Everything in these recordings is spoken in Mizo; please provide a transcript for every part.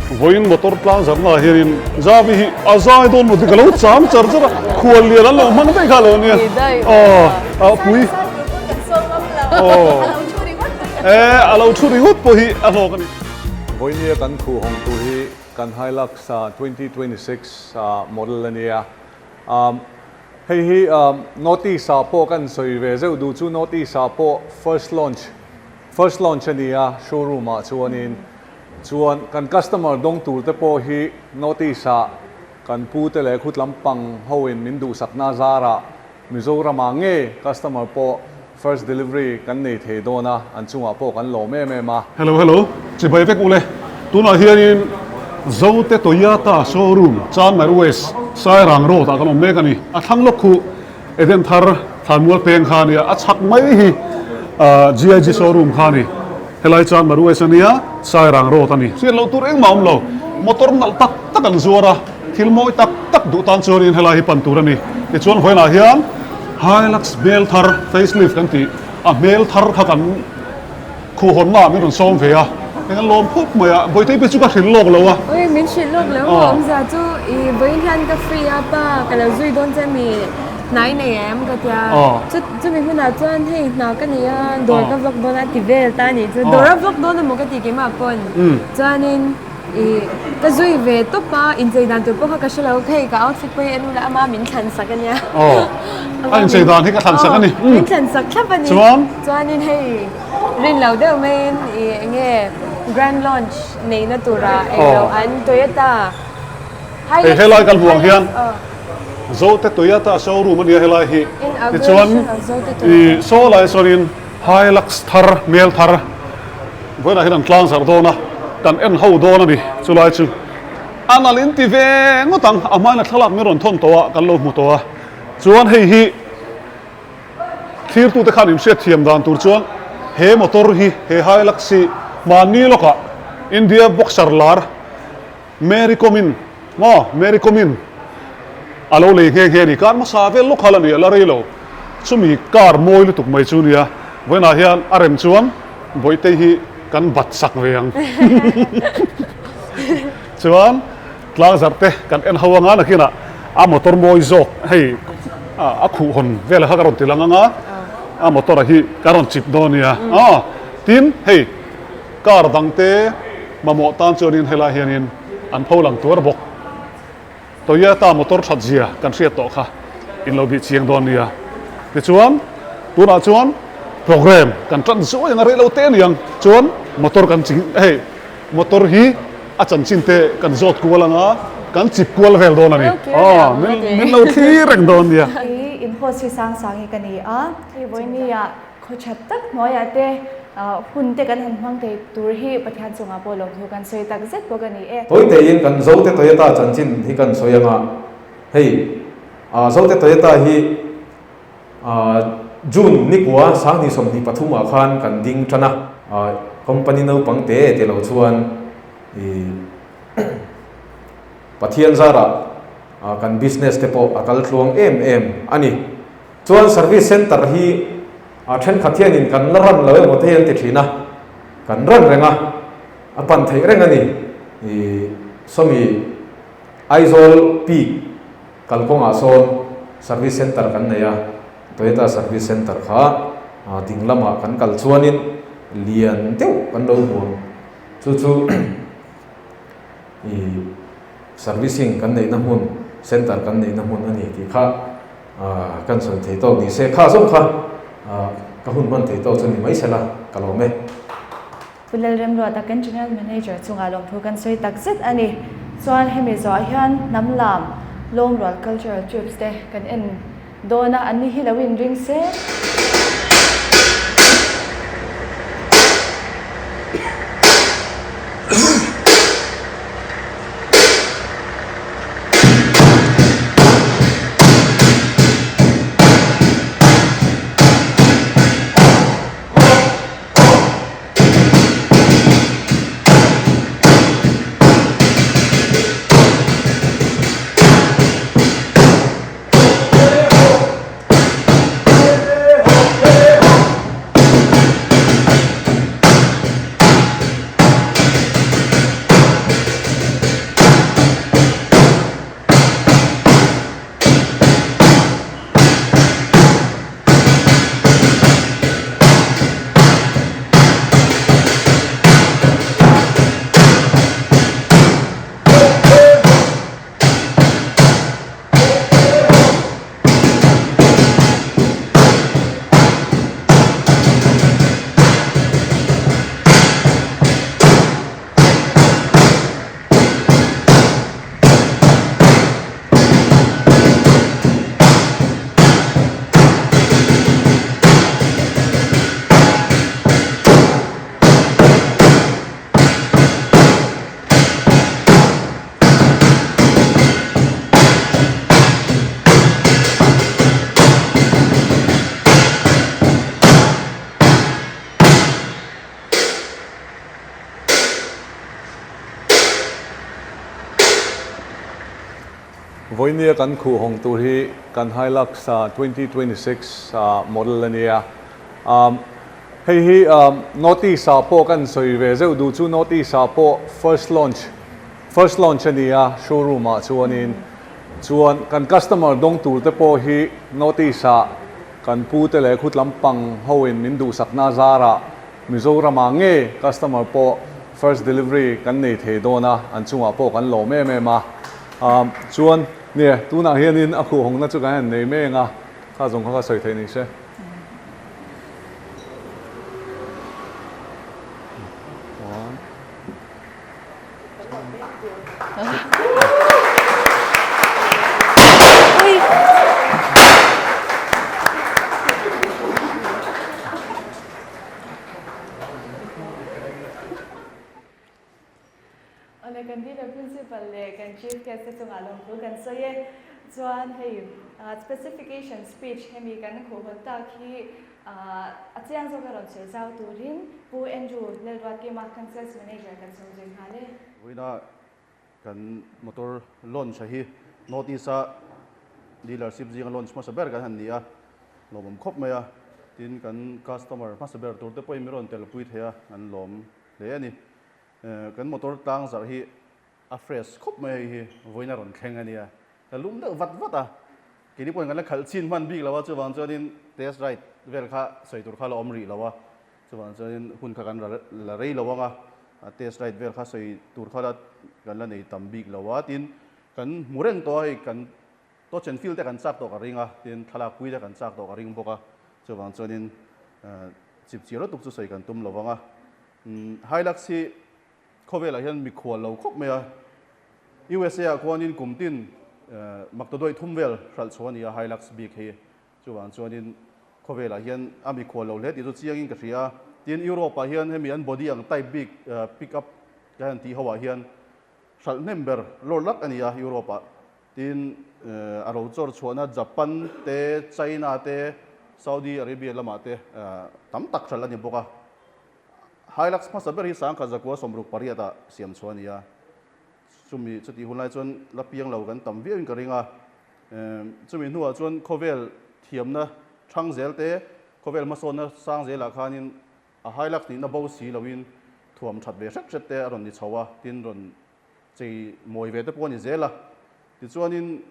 Vawiin motor tlang zarna ah hianin Javi hi a zai dawn maw tih ka lo cham char char a, khual lian an lo hmang daih kha lo nia. Aw a pui. Aw e a lo thu ringawt pawh hi a hlawk a ni. Vawinia kan khuhawng tur hi kan Hilux 2026 model a nia. Hei hi North East ah pawh kan sawi ve zeuh duh chu North East ah pawh first launch first launch a ni a showroom ah chuanin chuan kan customer dawng tur te pawh hi North East ah kan pu te leh khut lampang ho in min duhsakna zarah Mizoram ah nge customer pawh first delivery kan nei thei dawn a, an chungah pawh kan lawm em em a. Hello hello, chibai vek ule. Tunah hianin Zote Toyota showroom Chanmar West Sairang Road ah kan awm mek a ni. A thlang lawk khu Eden Thar Thlanmual peng kha a nia, a chhak mai hi GIG showroom kha a ni. Helai Chanmar West a nia, Sairang Road a ni. Hriat loh tur engmah a awm lo, motor nalh tak tak an zuar a. Thil mawi tak tak duh tan chuanin helai hi pan tur a ni. Tichuan vawiinah hian Hilux hmel thar, facelift kan tih, a hmel thar kha kan khuhhawnnaah min rawn sawm ve a, eng an lawm khawp mai a, Bawitei pawh chu ka hrilh lawk lo a. Ui, min hrilh lawk lo maw awmzia chu i vawiin hian ka free a pa, ka lo zui dawn che mi hnai nei em ka tia. Chumi hmunah chuan hei hna ka nei a, dawr ka vlog dawn a ti vel ta a nih chu. Dawr a vlog dawn emaw ka ti keimah pawn. Chuanin. I ka zui ve tawp a, inchei dan tur pawh kha ka hre lo, hei ka outfit pawh hi en ula ama min thlan sak a nia. Aw, a inchei dan hi ka thlan sak a ni. Min thlan sak thlap a ni. Chuan? Chuanin hei rin lo deuh maiin i eng nge grand launch neihna tura eng lo an Toyota Hei helai kan hmuh ang hian Zote Toyota showroom a nia helai hi. Tichuan i saw lai sawnin Hilux thar hmel thar Vawiinah hian an tlang zarh dawn a, kan en ho dawn a ni. Chulai chu a nalh in ti ve ngawt ang, a hmain a thlalak min rawn thawn tawh a, kan lo hmu tawh a. Chuan hei hi thlirtute khan inhriat thiam dan tur chuan he motor hi, he Hilux hi hmanni lawkah India boxer lar Mary Kom-in maw Mary Kom-in a lo lei nghe nghe a ni. Kar hmasa vel lawk kha la ni a, la rei lo. Chumi kar mawi lutuk mai chu nia, vawiinah hian a rem chuan Bawihte hi kan bat sak ve ang. Chuan tlangzarh te kan en ho anga nakinah a motor mawi zawk hei a khuh hawn vel kha ka rawn ti lang anga a motor a hi ka rawn chip dawn nia. Aw tin hei Car dangte mamawh tan chuanin helai hianin an pho lang tuar bawk. Toyota motor that zia kan hriat tawh kha in lo bih chiang dawn nia. Tichuan tunah chuan program kan tan zuai ang a rei lo te aniang chuan motor kan ching hei motor hi a chanchin te kan zawt kual anga kan chip kual vel dawn a ni. Aw min lo thlir reng dawn nia. Kei in host hi sang sang hi ka ni a, hei vawinia Khaw that tak hnuaiah te hun te kan han hmang thei tur hi Pathian chungah pawh lawmthu kan sawi tak zet bawk a ni e. Tawiteiin kan Zote Toyota chanchin hi kan sawi anga hei Zote Toyota hi June nikua 2023 ah khan kan ding tan a, company naupang te te lo chuan i Pathian zarah kan business te pawh a kal tluang em em a ni. Chuan service centre hi thenkhat hianin kan la run lo emaw te hi an ti thin a, kan run reng a, a pan theih reng a ni. I sawmi Aizawl peak kalkawngah sawn service centre kan nei a, Toyota service centre kha ding lamah kan kal chuanin lian deuh kan lo hmu ang. Chu chu i servicing kan neihna hmun, centre kan neihna hmun a ni tih kha. Kan sawi thei tawk ni se kha zawng kha ka hun hman thei tawk chu ni mai sela ka lawm e. Pu Lalremruata kan General Manager chungah lawmthu kan sawi tak zet a ni. Chuan hemi zawhah hian hnam lam lawmrual cultural troops te kan en dawn a, an ni hi lo inring se. Vawinia kan khuh hawng tur hi kan Hilux 2026 model a nia. Hei hi North East ah pawh kan sawi ve zeuh duh chu North East ah pawh first launch first launch a ni a showroom ah chuanin chuan kan customer dawng tur te pawh hi North East ah kan pu te leh khut lampang ho in min duhsakna zarah Mizoram ah nge customer pawh first delivery kan nei thei dawn a an chungah pawh kan lawm em em a chuan nie tunah hianin a khuhhawngna chu kan han nei mek a kha zawng kha ka sawi theih ni se. Awle kan dealer principal leh kan chief guest te chungah lawmthu kan sawi e. Chuan hei specification speech hemi kan khuhhawn tak hi a chiang zawk a rawn sawi zau turin Pu Andrew Lalruatkima kan sales manager kan sawm zui nghal e. Vawiina kan motor launch a hi North East a dealership zinga launch hmasa ber kan han ni a, lawmawm khawp mai a, tin kan customer hmasa ber tur te pawhin min rawn telpui thei a, an lawm hle a ni. Kan motor tlang zarh hi a fresh khawp mai hei hi vawiin a rawn thleng a nia, ka lum deuh vat vat a, keini pawhin kan la khalh chin hman bik lo a, chuvang chuanin test ride vel kha sawi tur kha la awm rih lo a, chuvang chuanin hun kha kan la rei lo ang a, test ride vel kha sawi tur kha la kan la nei tam bik lo a, tin kan hmu reng tawh a hei kan touch and feel te kan chak tawh ka ring a, tin thlalak pui te kan chak tawh ka ring bawk a, chuvang chuanin chip chiar lutuk chu sawi kan tum lo ang a, Hilux hi Khawvelah hian mikhual lo khawp mai a, USA ah khuanin kum tin maktaduai thum vel hralh chhuah a ni a Hilux bik hi. Chuvang chuanin khawvelah hian a mikhual lo hle tih chu chiangin ka hria a. Tin, Europe ah hian hemi an body ang type bik pick up te han tih ho ah hian hralh hnem ber lawr lak a ni a Europe ah. Tin, a ro chawr chhuahna Japan te, China te, Saudi Arabia lamah te tam tak hralh a ni bawk a. Hilux hmasa ber hi sangkhat zakua 68 ah siam chhuah a ni a, chumi chutih hun lai chuan la piang lo kan tam viauin ka ring a. Chumi hnuah chuan khawvel thiamna thang zel te, khawvel hmasawnna sang zelah khanin a Hilux nihna bo si loin thuam that ve hret hret te a rawn ni chho a, tin rawn chei mawi ve te pawh a ni zel a. Tichuanin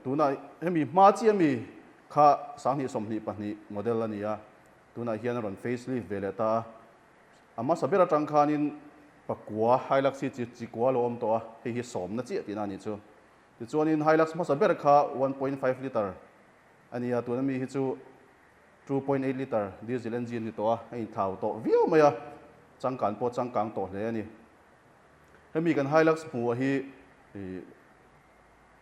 tunah hemi hma chiah mi kha 2022 model a ni a, Tunah hian a rawn face lift ve leh ta a, a hmasa ber atang khanin pakua Hilux hi chi chi kua lo awm tawh a, hei hi sawmna chiah tihna a nih chu. Tichuanin Hilux hmasa ber kha 1.5 litre a ni a, tuna mi hi chu 2.8 litre diesel engine ni tawh a, a inthlau tawh viau mai a, changkan pawh changkang tawh hle a ni. Hemi kan Hilux hmuh hi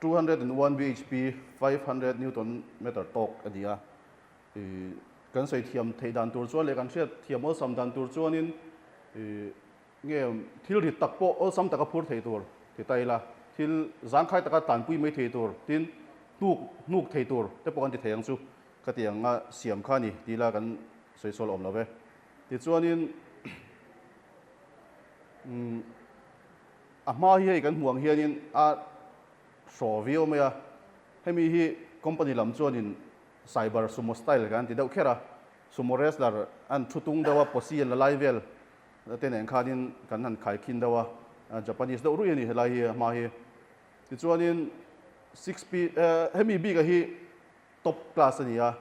201 bhp 500 newton meter tawk a ni a. Kan sawi thiam theih dan tur chuan leh kan hriat thiam awlsam dan tur chuanin nge thil rit tak pawh awlsam taka phur thei tur ti ta ila, thil zangkhai taka tlanpui mai thei tur tin hnuk hnuk thei tur te pawh kan ti thei ang chu ka ti ang a siam kha a ni ti ila kan sawi sual awm lo ve. Tichuanin a hma hi hei kan hmuh ang hianin a hraw viau mai a, hemi hi company lam chuanin Cyber sumo style kan ti deuh kher a, sumo wrestler an thu tung deuh a, posi an la lai vel te nen khanin kan han khaikhin deuh a, Japanese deuh ruih a ni helai hi a hma hi. Tichuanin six speed hemi bik a hi top class a ni a,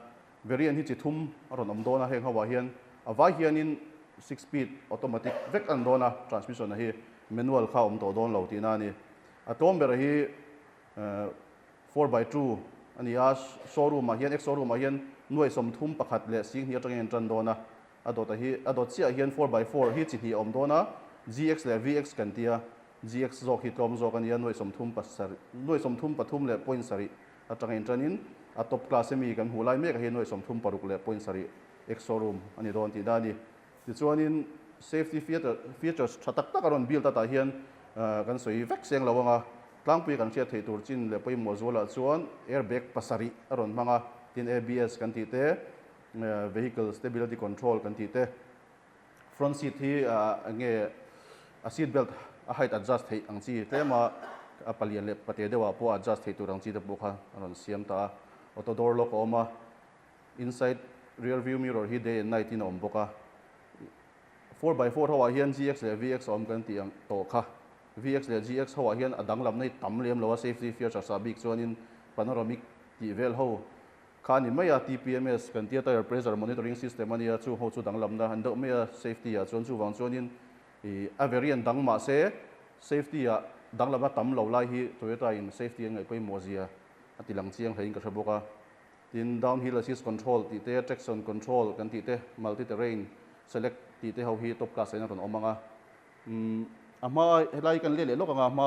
variant hi chi thum a rawn awm dawn a, heng ho ah hian a vai hianin six speed automatic vek a ni dawn a, transmission a hi manual kha a awm tawh dawn lo tihna a ni. A tlawm ber hi 4x2 a ni a, showroom ah hian ex showroom ah hian nuai 31 leh 2000 atangin an tan dawn a, a dawt ah hi a dawt chiah hian 4x4 hi chi hnih a awm dawn a, GX leh VX kan ti a, GX zawk hi tlawm zawk a ni a, nuai 30 pasarih nuai 33 leh point sarih atanga in tanin a top class ami kan hmuh lai mek ah hian nuai 36 leh point sarih ex showroom a ni dawn tih dah a ni. Tichuanin safety features tha tak tak a rawn build atah hian kan sawi vek seng lo ang a, tlangpui kan hriat theih tur chin leh pawimawh zualah chuan airbag pasarih a rawn hmang a, tin ABS kan tih te, vehicle stability control kan tih te, front seat hi eng nge a seat belt a height adjust theih ang chi tlema. a palian leh pate deuhah pawh adjust theih tur ang chi te pawh kha a rawn siam ta a. Auto door lock a awm a, inside rear view mirror hi day and night in a awm bawk a. 4x4 ho ah hian GX leh VX a awm kan tih ang tawh kha. VX leh GX ho ah hian a danglamna hi tam lem lo a, safety features ah bik chuanin panoramic tih vel ho kha a ni mai a, TPMS kan tia tire pressure monitoring system a nia, chung ho chu danglamna an deuh mai a safety ah chuan chuvang chuanin ih a variant dang mahse safety ah danglamna tam lo lai hi Toyota in safety an ngaih pawimawh zia a ti lang chiang hlein ka hre bawk a. Tin, downhill assist control tih te, traction control kan tih te, multi terrain select tih te ho hi top class ah hian a rawn awm ang a. Umm a hma helai kan leh leh lawk ang a, a hma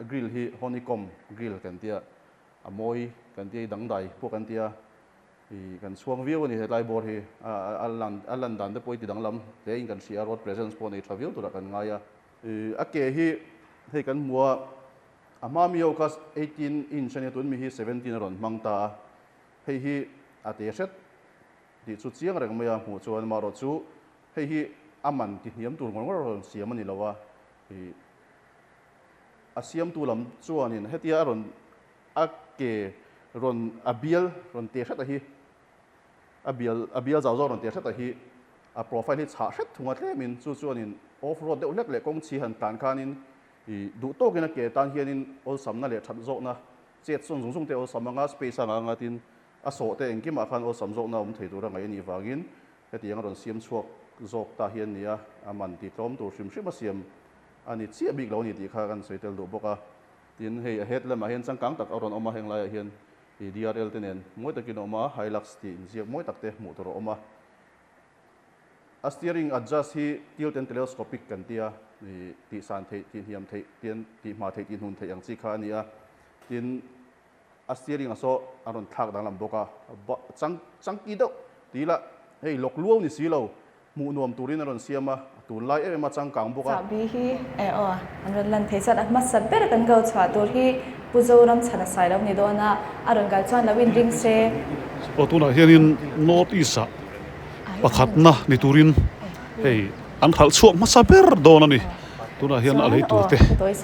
grill hi honeycomb grill kan tia, a mawi kan tia, dangdai pawh kan tia, ih kan chhuang viau a ni helai bawr hi, a lan a lan dan te pawh hi ti danglam hle in kan hria a, road presence pawh nei tha viau turah kan ngai a. Ih a ke hi hei kan hmu a. A hma mi ho kha 18 inch a nia tun mi hi 17 a rawn hmang ta a, hei hi a te hret tih chu chiang reng mai a hmuh chuan amaherawh chu hei hi a man ti hniam tur ngawr ngawr a rawn siam a ni lo a, ih a siamtu lam chuanin hetia a rawn a ke rawn a bial rawn te hret a hi A bial a bial zau zawk rawn tir hret a hi a profile hi chhah hret thung a tlemin chu chuanin off road deuh hlek leh kawng chhi han tlan khanin ih duh tawkin a ke tan hianin awlsamna leh that zawkna chet sawn zung zung te awlsam anga space anga anga tin a sawh te engkimah khan awlsam zawkna awm thei tura ngaih a nih vangin hetiang a rawn siam chhuak zawk ta hi an ni a, a man ti tlawm tur hrim hrim a siam a ni chiah bik lo a ni tih kha kan sawi tel duh bawk a. Tin hei a head lamah hian changkang tak a rawn awm a heng laiah hian Ih DRL te nen mawi takin a awm a, Hilux tih inziak mawi tak te hmuh tur a awm a. A steering adjust hi tilt and telescopic kan ti a, ih tih san theih, tih hniam theih, tian tih hma theih, tih hnun theih ang chi kha a ni a. Tin, a steering a saw a rawn thlak danglam bawk a, chang changki deuh ti ila hei lawk luau ni si lo, Hmuh nuam turin a rawn siam a, a tunlai em em a changkang bawk a. Chahbi hi eh aw an rawn lan thei chuan a hmasa ber kan go chhuah tur hi Pu Zoram chhan a sai lo ni dawn a, a rawn kal chuan lo inring se. Aw tunah hianin North East ah pakhatna ni turin hei an khalh chhuak hmasa ber dawn a ni. Tunah hian a lei tur te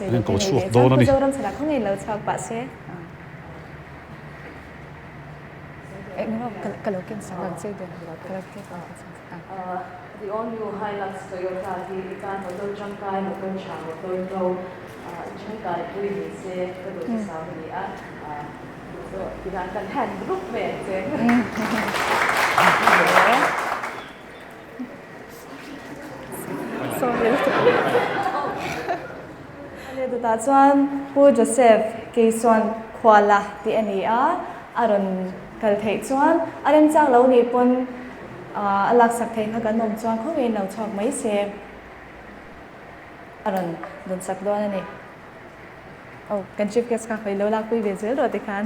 an inko chhuak dawn a ni. Pu Zoram chhanah khawngaih lo chhuak pah se. The all new Hilux Toyota hi i tan motor tangkai, motor tha, motor no tangkai pui ni se ka duh hmasa a ni a, tihian kan hand rup mai ang che. Chutah chuan Pu Joseph Keisuan Khuala tih a ni a, a rawn kal theih chuan a remchang lo nih pawn a laksak theih kha kan awm chuan khawngaihin lo chhuak mai se a rawn dawnsak dawn a ni. Aw, kan chief guest kha hawi lo lakpui ve zel rawh tikhan.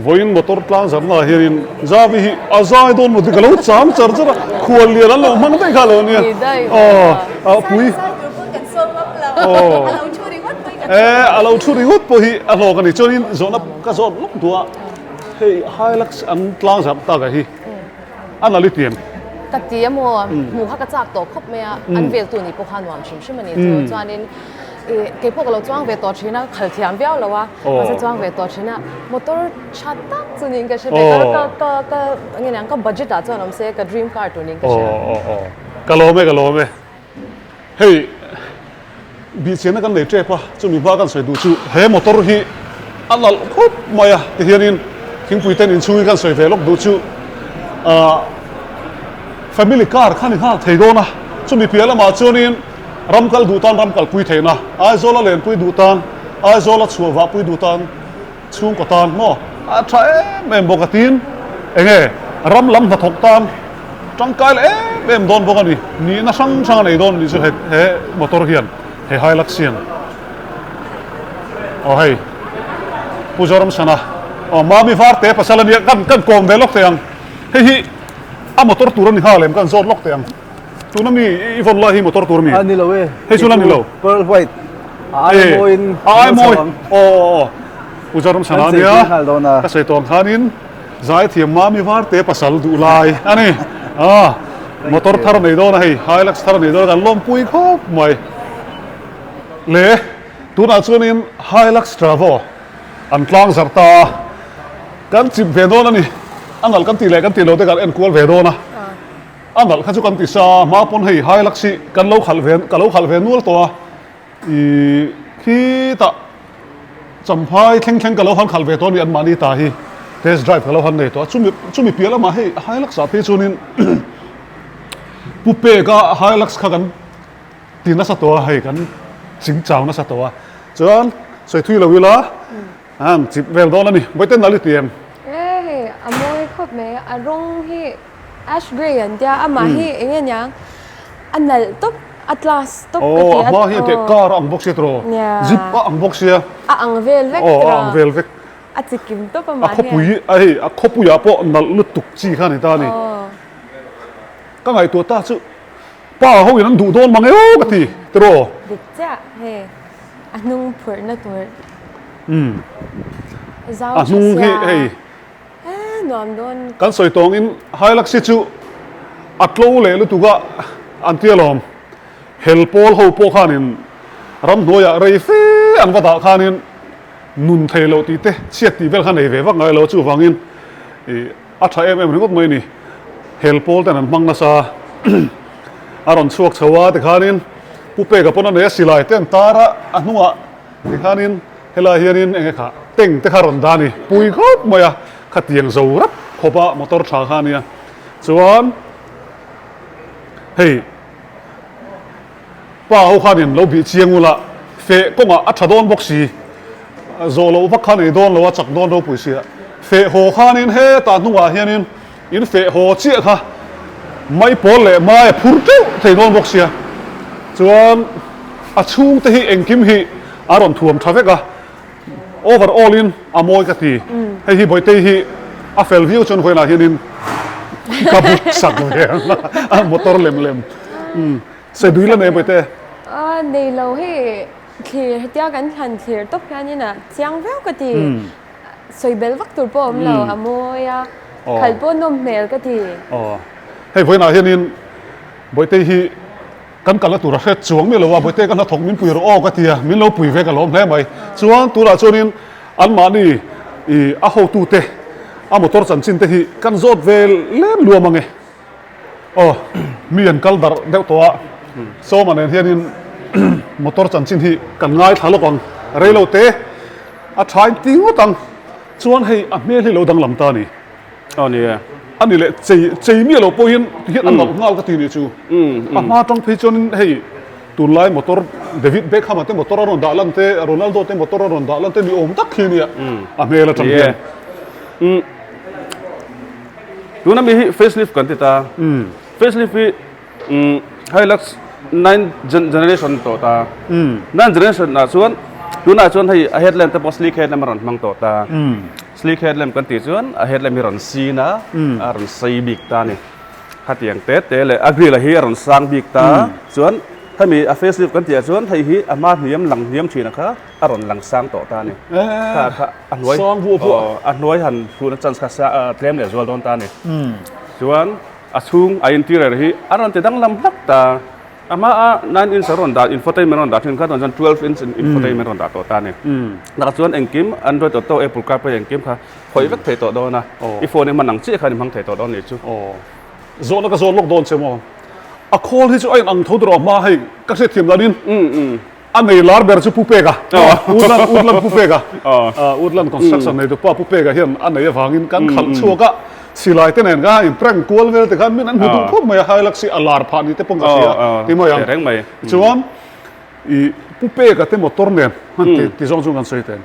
Vawiin motor tlang zarna ah hianin Zavi hi a zai dawn maw tih ka lo chang char char a, khual lian an lo hmang daih kha lo nia. Aw, a pui. Aw, e a lo thu ringawt pawh hi a hlawk a ni. Chuanin zawhna ka zawt lawk duh a, hei Hilux an tlang zarh tak ah hi. A nal i tiang. Ka ti a maw, hmuh kha ka chak tawh khawp mai a, an vel tu nih pawh kha nuam hrim hrim a ni chu. Chuanin ih kei pawh ka lo chuang ve tawh thin a, khal thiam viau lo a, mahse chuang ve tawh thin a, motor tha tak chu niin ka hre ve, ka ka ka ka eng nge niang ka budget ah chuan awm se ka dream car tur niin ka hria. Ka lawm e, ka lawm e. Hei bihchianna kan nei tep a, chumi hma kan sawi duh chu he motor hi a nalh khawp mai a tihianin thingpui ten inchhungin kan sawi ve lawk duh chu ahh family car kha ni nghal thei dawn a, chumi piah lamah chuanin ram kal duh tan ram kalpui theihna, Aizawla lenpui duh tan, Aizawla chhuah vahpui duh tan chhungkaw tan maw a tha em em bawk a tin eng nge ram lam hnathawk tan tangkai leh em em dawn bawk a ni nihna hrang hrang a nei dawn a nih chu he he motor hian he Hilux hian aw hei Pu Zoramsana aw Mami Varte pasal a nia kan kan kawm ve lawk teh ang hei hi a motor tur a ni nghal em kan zawt lawk teh ang. Tuna mi i vawn lai hi motor tur mi? A ni lo e. Hei chu la ni lo. Pearl white. A ai mawiin A ai mawi. Aw aw aw. Pu Zoramchhana nia ka sawi tawh ang khanin Zaithiam Mami Varte pasal duh lai a ni. A motor thar nei dawn a hei Hilux thar nei dawn a kan lawmpui khawp mai. Le tunah chuanin Hilux Travo an tlang zarh ta a, kan chip ve dawn a ni. A nalh kan tih leh kan tih lo te kan enkual ve dawn a. A nalh kha chu kan ti sa a, hma pawn hei Hilux hi kan lo khalh ve ka lo khalh ve nual tawh a, ih khitah Champhai thleng thleng ka lo han khalh ve tawh a ni anmahni ta hi test drive ka lo han nei tawh a, chumi chumi piah lamah hei Hilux ah phei chuanin Pu Peka Hilux kha kan ti nasa tawh a, hei kan chingchau nasa tawh a, chuan sawi thui lo ila. An chip vel dawn a ni. Vawiin nal i ti em? E hei a mawi khawp mai. A rawng hi ash grey an tia amah hi eng nge niang a nalh tawp a class tawp ka ti a. Aw a hma hi teh car a ang bawk sia tiraw? Jeep a ang bawk sia. A ang vel vek tiraw? Aw a ang vel vek. A chi kim tawp amah hian. A khawpui a hei a khawpuiah pawh nalh lutuk chi kha a ni ta a ni. Ka ngaihtuah ta chu pa ho in an duh dawn mang e aw ka ti tiraw? Dik chiah hei. A hnung phurhna tur zau A hnung hi hei nuam dawn. Kan sawi tawngin Hilux hi chu a tlo leh lutuk a an ti alawm. Hel pawl ho pawh khanin ramhnuaiah rei fe an va dah khanin nun thei loh tih te chhiat tih vel kha nei ve vak ngai lo chuvangin ih A tha em em ringawt mai a ni. Hel pawl ten an hmang nasa a rawn chhuak chho a tikhanin Pu Peka pawn a nei a silai te an tar a, a hnungah tikhanin helai hianin eng nge kha tank te kha a rawn dah a ni. Pui khawp mai a, khatiang zo rap khawp a motor tha kha a nia. Chuan hei. Pa ho khanin lo bih chiang ula, feh kawngah a tha dawn bawk si, zawh loh vak kha nei dawn lo a chak dawn ropui sia. Feh haw khanin hetah hnungah hianin in feh haw chiah kha mai pawl leh mai a phur teuh thei dawn bawk sia. Chuan a chhungte hi engkim hi a rawn thuam tha vek a, over all in a mawi ka ti. Hei hi Bawitei hi a fel viau chuan vawiinah hianin ka buk sak ve ang a, motor lem lem. Saidui la nei Bawite? A nei lo hei thlir hetia kan hlan thlir tawp hianin a chiang viau ka ti. Sawi bel vak tur pawh a awm lo, a mawi a, khalh pawh nawm hmel ka ti. Aw hei vawiinah hianin Bawitei hi kan kalna tur a hret chuang miah lo a, Bawitei ka hnathawk min pui rawh aw ka ti a, min lo pui ve ka lawm hle mai. Chuan tunah chuanin anmahni ih a hotute a motor chanchin te hi kan zawt ve lem luam ang e. Aw, mi an kal darh deuh tawh a, Sawma nen hianin motor chanchin hi kan ngaithla lawk ang, rei lo te a tha in ti ngawt ang, chuan hei a hmel hi lo danglam ta a ni. Aw ni e. A ni leh chei chei miah lo pawhin tihian a nalh nghal ka ti nih chu. A hma atang phei chuanin hei tunlai motor David Beckham a te motor a rawn dah lan te, Ronaldo te motor a rawn dah lan te ni awm tak hi nia a hmel atang hian. Tuna mi hi facelift kan ti ta. Facelift hi Hilux 9 generation tawh ta. 9 generation ah chuan tunah chuan hei a headlamp te pawh sleek headlamp a rawn hmang tawh ta. Sleek headlamp kan tih chuan a headlamp hi a rawn sin a, a rawn sei bik ta a ni. Khatiang te te leh a grill hi a rawn sang bik ta. Chuan hemi a facelift kan tih ah chuan hei hi a hma hniam lang hniam thin a kha a rawn lang sang tawh ta a ni. Kha kha a hnuai Sang vuah vuah. aw a hnuai han hluhna chance kha sa tlem leh zual dawn ta a ni. Chuan a chhung a interior hi a rawn ti danglam hlak ta. A hmaa 9 inch a rawn dah infotainment a rawn dah thin kha tunah chuan 12 inch infotainment a rawn dah tawh ta a ni. Lakah chuan engkim android auto apple carplay engkim kha khawih vek thei tawh dawn a. I phone i hman ang chiah khan i hmang thei tawh dawn a nih chu. Zawhna ka zawt lawk dawn che maw? A khawl hi chu a inang tho tur a hma hei ka hriatthiam danin. A nei lar ber chu Pu Peka, Woodland, Woodland Pu Peka, Woodland Construction neitu pa Pu Peka hian a nei avangin kan khalh chhuak a, silai te nen khan in prank kual vel te khan min an hmu duh khawp mai a, Hilux hi a lar phah ni te pawh ka hria ti mai ang. Chuan i Pu Peka te motor nen han ti zawng chu kan sawi teng.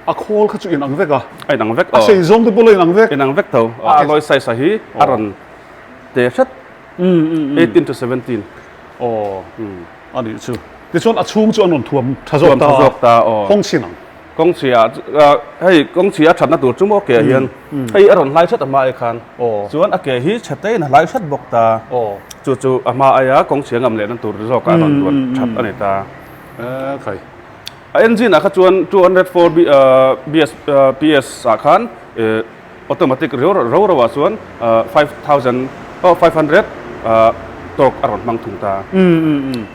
A khawl kha chu in ang vek a. A in ang vek. A sei zawng te pawh la in ang vek. In ang vek tho. A alloy size a hi a rawn te hret. 18 to 17. Aw. A nih chu. Tichuan a chhung chu an rawn thuam tha zawk ta a. Thuam tha zawk ta aw. Kawng chhin ang. Kawng chhia hei kawng chhia a thatna tur chu maw ke hian hei a rawn hlai hret a hma ai khan. Chuan a ke hi chhe te in a hlai hret bawk ta. Chu chu a hma aia kawng chhia ngam lehna tur zawk ah a rawn duan that a ni ta. Eh khai. A engine ah kha chuan 204 BS PS ah khan automatic reu rau rau ah chuan 5000 oh 500 torque a rawn hmang thung ta.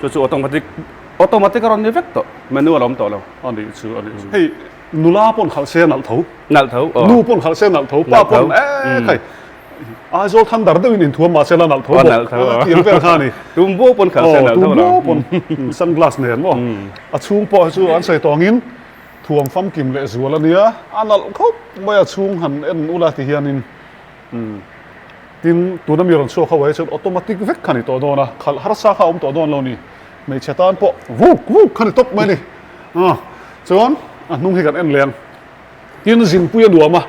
Chu chu automatic automatic a rawn ni vek tawh manual a awm tawh lo. A nih chu a nih chu. Hei nula pawn khalh se a nalh tho. Nalh tho aw. Nu pawn khalh se a nalh tho pa pawn eh khai. Aizawl Thunder deuhin inthuam mahse la nalh tho bawk a tiang vel kha a ni. Tumbuo pawn khalh se nalh tho lo. Tumbuo pawn sunglass nen maw. A chhung pawh hi chu an sawi tawh angin thuam famkim leh zual a nia. A nalh khawp mai a chhung han en ula ti hianin tin tuna mi rawn chhuak ho ah hi chuan automatic vek kha a ni tawh dawn a, khalh harsa kha a awm tawh dawn lo ni. Hmeichhe tan pawh vuk vuk kha a ni tawp mai a ni. Chuan a hnung hi kan en leh ang. Tin zinpui a nuam a,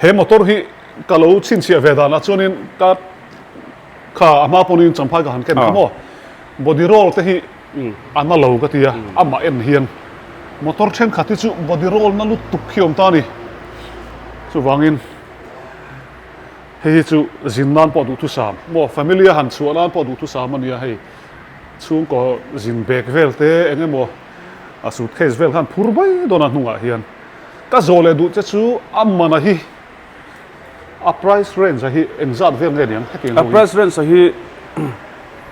he motor hi ka lo chhinchhiah ve danah chuanin ka kha a hma pawhin champhai ka han ken kha maw, body roll te hi a na lo ka ti a, amah en hian motor thenkhat hi chu body roll na lutuk hi a awm ta a ni. Chuvangin hei hi chu zin nan pawh duhthusam maw, family a han chhuah nan pawh duhthusam a nia hei, chhungkaw zin bag vel te eng emaw a suitcase vel khan phur mai dawn a hnungah hian ka zawh leh duh che chu a mana hi a price range a hi engzat vel nge niang hetiang ho hi. A price range a hi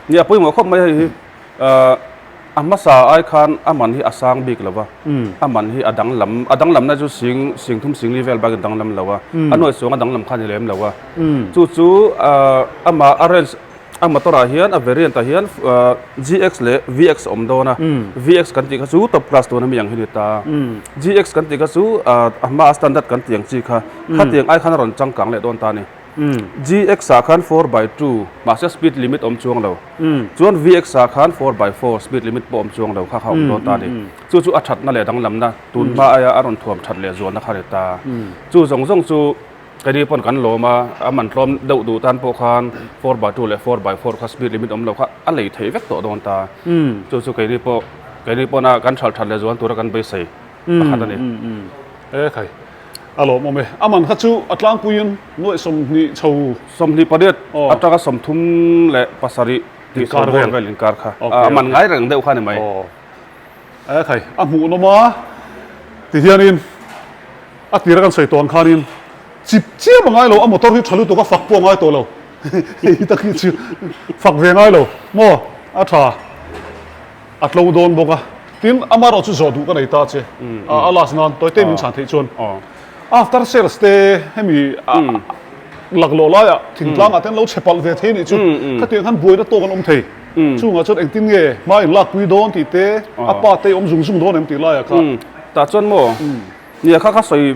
nia pawimawh khawp mai hei hi a hmasa ai khan a man hi a sang bik lo va a man hi a danglam a danglamna chu sing sing thum sing li vel bakin danglam lo a a nuai chuang a danglam kha ni lem lo a chu chu amah a range A motor ah hian a variant ah hian GX leh VX a awm dawn a, VX kan tih kha chu top class tuna mi ang hi ni ta. GX kan tih kha chu a hma a standard kan tih ang chi kha, khatiang ai khan a rawn changkang leh dawn ta a ni. GX ah khan 4x2 mahse speed limit awm chuang lo, chuan VX ah khan 4x4 speed limit pawh awm chuang lo kha kha awm dawn ta a ni. Chu chu a thatna leh danglamna tun hma aia a rawn thuam that leh zualna kha a ni ta. Chu zawng zawng chu. Keini pawn kan lawm a, a man tlawm deuh duh tan pawh khan 4x2 leh 4x4 kha speed limit awm lo kha a lei theih vek tawh dawn ta. Chu chu keini pawh keini pawna kan hralh that leh zuan tura kan beisei pakhat a ni. E khai, a lawmawm e. A man kha chu a tlangpuiin nuaih 20 chho. 28 atanga 37 tih chho bawr vel inkar kha. A man ngai reng deuh kha a ni mai. E khai, a hmuhnawm a tihianin. A tira kan sawi tawh ang khanin chip chiam a ngai lo, a motor hi tha lutuk a fak pawh a ngai tawh lo, hei tak hi chu fak ve ngai lo maw, a tha a tlo dawn bawk a, tin amaherawh chu zawh duh ka nei ta che, a last nan tawi te min chhan theih chuan after sales te hemi laklawh laiah thingtlangah te an lo chhe palh ve thei anih chu, khatiang khan buaina tawk an awm thei, chungah chuan engtin nge hma in lakpui dawn tih te, a pa te awm zung zung dawn em tih laiah kha. Tah chuan maw. Nia kha kha sawi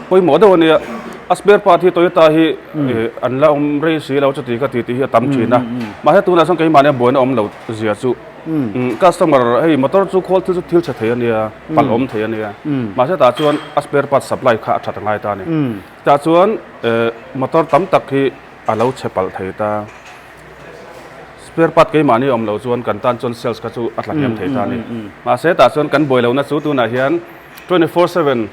pawimawh deuh a nia, a spare part hi Toyota hi an la awm rei si lo chuti ka ti tih hi a tam thin a, mahse tunah chuan keimahni a buaina awm lo zia chu customer hei motor chu khawl thil chu thil chhe thei a nia, palh awm thei a nia, mahse tah chuan a spare part supply kha a that a ngai ta a ni. Tah chuan motor tam tak hi a lo chhe palh thei ta. Spare part keimahni awm lo chuan kan tan chuan sales kha chu a tla hniam thei ta a ni. Mahse tah chuan kan buai lohna chu tunah hian 24/7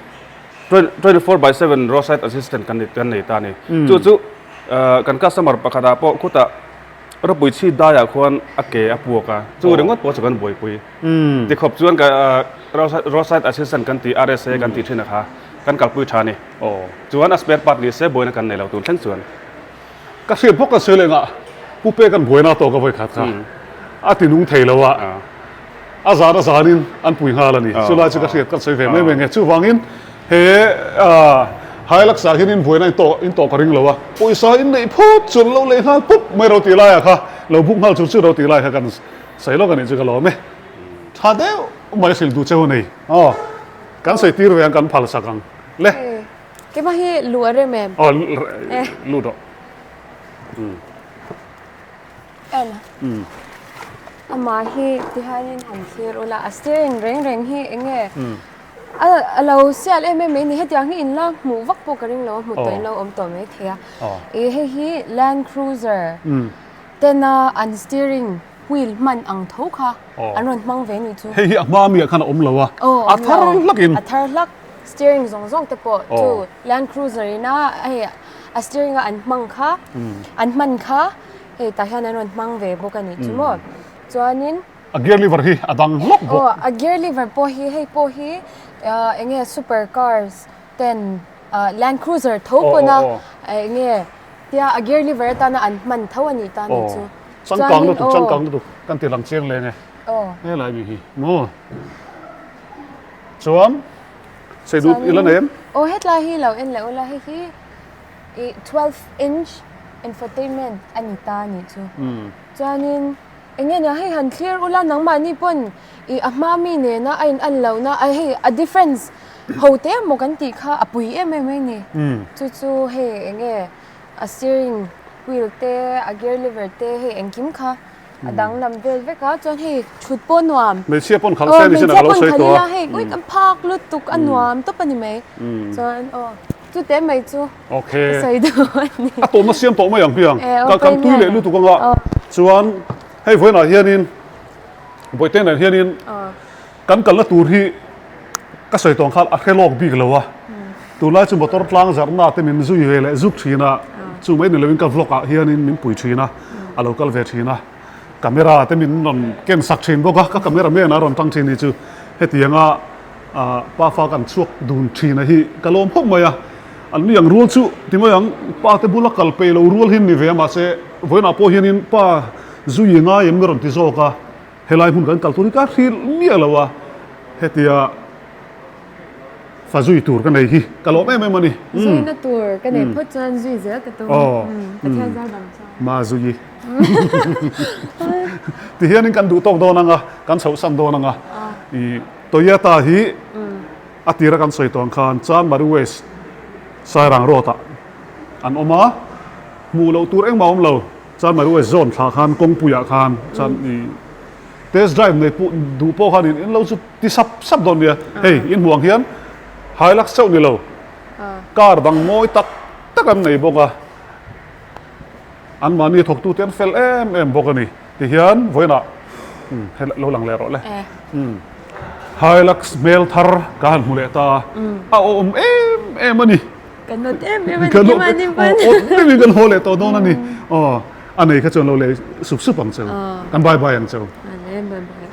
24/7 roadside assistant kan kan nei ta a ni. Chu chu kan customer pakhatah pawh khutah ropui chhi daiah khuan a ke a puak a, chu ringawt pawh chu kan buaipui. Tikhawp chuan ka roadside assistant kan tih RSA kan tih thin a kha kan kalpui tha a ni. Chuan a spare part ni se buaina kan nei lo tun thleng chuan. Ka hriat bawk a sawi leh ngah Pu Pek an buaina tawk a vawi khat kha a ti nung thei lo a, a zan a zanin an pui nghal a ni. Chulai chu ka hriat kan sawi ve mai mai nge. Chuvangin he Hilux ah hian in buaina in tawh in tawh ka ring lo a, pawisa in neih phawt chuan lo leh nghal pawp mai ro tih laiah kha lo buk nghal chur chur ro tih lai kha kan sawi lawk a nih chu ka lawm e. Tha deuh mai hrilh duh cheu a nei. Aw kan sawi tir ve ang kan phal sak ang le. Keimah hi luh a rem em? Aw luh rawh. En. Amah hi tihianin han thlir ula a steering reng reng hi eng nge a lo sial em em mai ni hetiang hi in la hmuh vak pawh ka ring lo a hmu tawh in lo awm tawh mai thei a. Ih hei hi Land Cruiser tena an steering wheel hman ang tho kha an rawn hmang ve ni chu. Hei hi a hma mi ah khan a awm lo a, a thar hlak in. A thar hlak, steering zawng zawng te pawh chu Land Cruiser in a hei a steering a an hmang kha, an hman kha hei tah hian an rawn hmang ve bawk a nih chu maw. Chuanin. A gear lever hi a dang hlawk bawk. Aw, a gear lever pawh hi hei pawh hi eng nge super cars ten Land Cruiser tho pawn a eng nge tia a gear lever atana an hman tho a nih ta nih chu. Changkang lutuk changkang lutuk kan ti lang chiang leng e. Helai mi hi maw. Chuan sei duh ila nei em? Aw hetlai hi lo en leh ula hei hi ih 12 inch infotainment a ni ta a nih chu. Chuanin eng nge nia hei han thlir ula nangmahni pawn ih a hma mi nena a in an lohna a hei a difference ho te emaw kan tih kha a pui em em mai a ni. Chu chu hei eng nge a steering wheel te a gear lever te hei engkim kha a danglam vel vek a chuan hei thut pawh nuam. Hmeichhia pawn khalh se ni sin a ka lo sawi tawh a. Hmeichhia pawn khalh ila hei ui kan phak lutuk a nuam tawp a ni mai. Chuan aw chute mai chu ka sawi duh a ni. A tawmna siam tawh mai ang hmiang. Ka kan tui leh lutuk anga chuan hei vawiinah hianin Bawihte nen hianin kan kalna tur hi ka sawi tawng khan a hre lawk bik lo a. Tunlai chu motor tlang zarhna te min zui ve leh zuk thin a, chu mai ni loin ka vlog ah hianin min pui thin a, a lo kal ve thin a. Camera te min rawn ken sak thin bawk a, ka camera man a rawn tang thin hi chu hetianga pa fa kan chhuak dun thin a hi ka lawm khawp mai a. An ni ang rual chu ti mai ang, pa te bula kal peih lo rual hi an ni ve a, mahse vawiinah pawh hianin pa zui ngai em ka rawn ti zawk a, helai hmun kan kal tur hi ka hrilh miah lo a, hetia. Fa zui tur ka nei hi ka lawm em em a ni. Zuina tur ka nei phawt chuan zui zel ka tum. Pathian zar dang chuan. Ma zui. Ti hianin kan duh tawk dawn anga, kan chhohsan dawn anga. I Toyota hi a tira kan sawi tawh ang khan Chanmari West Sairang Road ah an awm a, hmuh loh tur engmah a awm lo. Chanmari West zone thlah khan kawngpuiah khan chuan i Test drive nei pawh duh pawh khan in lo chu ti sap sap dawn nia. Hei in hmuh ang hian Hilux chauh ni lo car dang mawi tak tak an nei bawk a, anmahni thawktute an fel em em bawk a ni. Tihian vawiinah hei lo lang leh rawh le. Hilux hmel thar ka han hmu leh ta a, a awm em em a ni. Kan nawt em em a ni keimahni pawn. Awt deuhin kan haw leh tawh dawn a ni. Aw. A nei kha chuan lo lei sup sup ang cheu. Kan bye bye ang cheu. Bye bye.